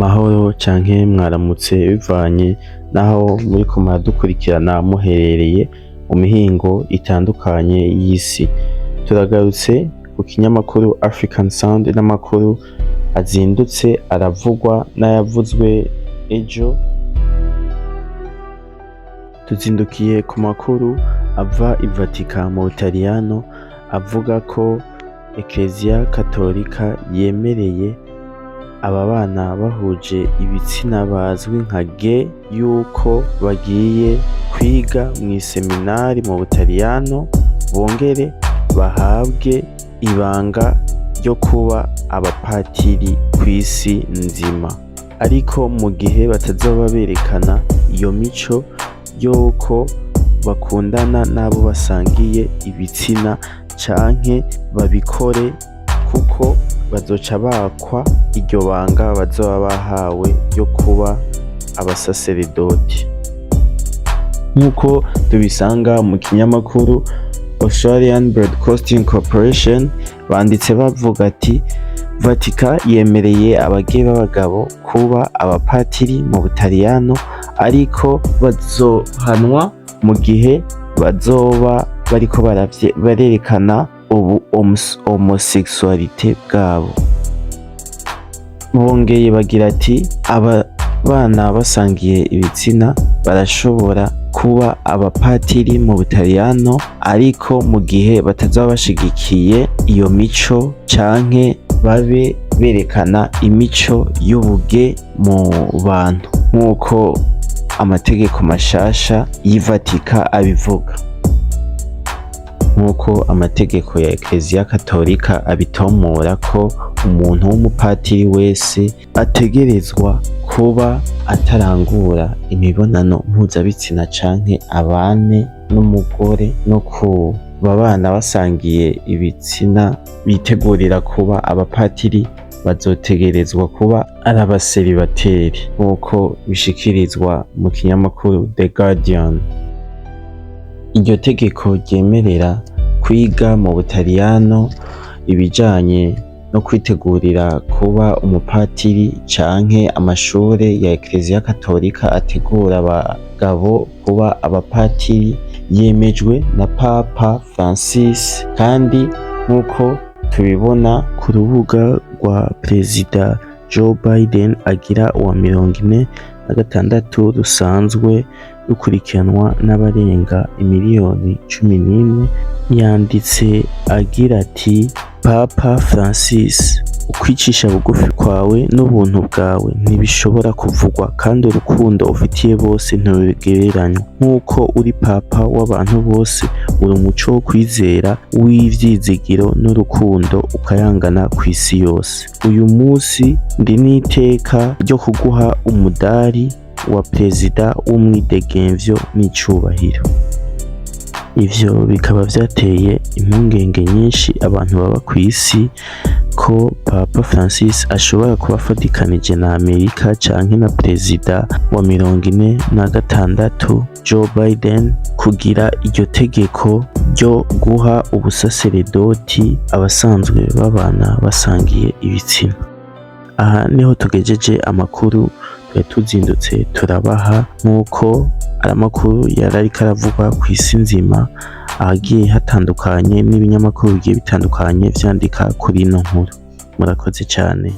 Mahoro canke mwaramutse, bivanye naho muriko muradukurikirana muherereye mu mihingo itandukanye y'isi. Turagarutse ku kinyamakuru African Sound n'amakuru azindutse aravugwa n'ayavuzwe ejo. Tuzindukiye ku makuru ava i Vatican mu Butaliyano, avuga ko Ekereziya Katolika yemereye ababana bahuje ibitsina bazwi nka gay yuko bagiye kwiga mw'iseminari mu Butaliyano, bongere bahabwe ibanga ryo kuba abapatiri kw'isi nzima, ariko mu gihe batazoba berekana iyo mico yuko bakundana n'abo basangiye ibitsina canke babikore, kuko bazoca bakwa iryo banga bazoba bahawe ryo kuba abasaseredoti. Nk'uko tubisanga mu kinyamakuru Australian Broadcasting Corporation, banditse bavuga ati: "Vatican yemereye aba gay b'abagabo kuba abapatiri mu Butaliyano, ariko bazohanwa mu gihe bazoba bariko barerekana ubu homosexualité bwabo." Bongeye bagira ati: "Aba bana basangiye ibitsina barashobora kuba abapatiri mu Butaliyano, ariko mu gihe batazoba bashigikiye iyo mico canke babe berekana imico y'ubu gay mu bantu, nk'uko amategeko mashasha y'i Vatican abivuga." Nk'uko amategeko ya Ekereziya Katolika abitomora ko umuntu w'umupatiri wese ategerezwa kuba atarangura imibonano mpuzabitsina canke abane n'umugore, no ku babana basangiye ibitsina bitegurira kuba abapatiri bazotegerezwa kuba ari abaseribateri, nk'uko bishikirizwa mu kinyamakuru The Guardian. Iryo tegeko ryemerera kwiga mu Butaliyano ibijanye no kwitegurira kuba umupatiri canke amashure ya Ekereziya Katolika ategura abagabo kuba abapatiri yemejwe na Papa Francis. Kandi nk'uko tubibona ku rubuga rwa Perezida Joe Biden agira uwa 46, rusanzwe rukurikiranwa n'abarenga imiliyoni 11, yanditse agira ati: "Papa Francis, ukwicisha bugufi kwawe n'ubuntu bwawe ntibishobora kuvugwa, kandi urukundo ufitiye bose ntirugereranywa. Nk'uko uri papa w'abantu bose, uri umuco wo kwizera, w'ivyizigiro n'urukundo ukayangana kw'isi yose. Uyu munsi ndi n'iteka ryo kuguha umudari wa perezida w'umwidegemvyo n'icubahiro." Ivyo bikaba vyateye impungenge nyinshi abantu baba kw'isi ko Papa Francis ashobora kuba afadikanije na Amerika canke na perezida wa 46 Joe Biden kugira iryo tegeko ryo guha ubusaseredoti abasanzwe babana basangiye ibitsina. Aha niho tugejeje amakuru twari tuzindutse turabaha, nk'uko ari amakuru yari ariko aravugwa kw'isi nzima, ahagiye hatandukanye n'ibinyamakuru bigiye bitandukanye vyandika kuri ino nkuru. Murakoze cane.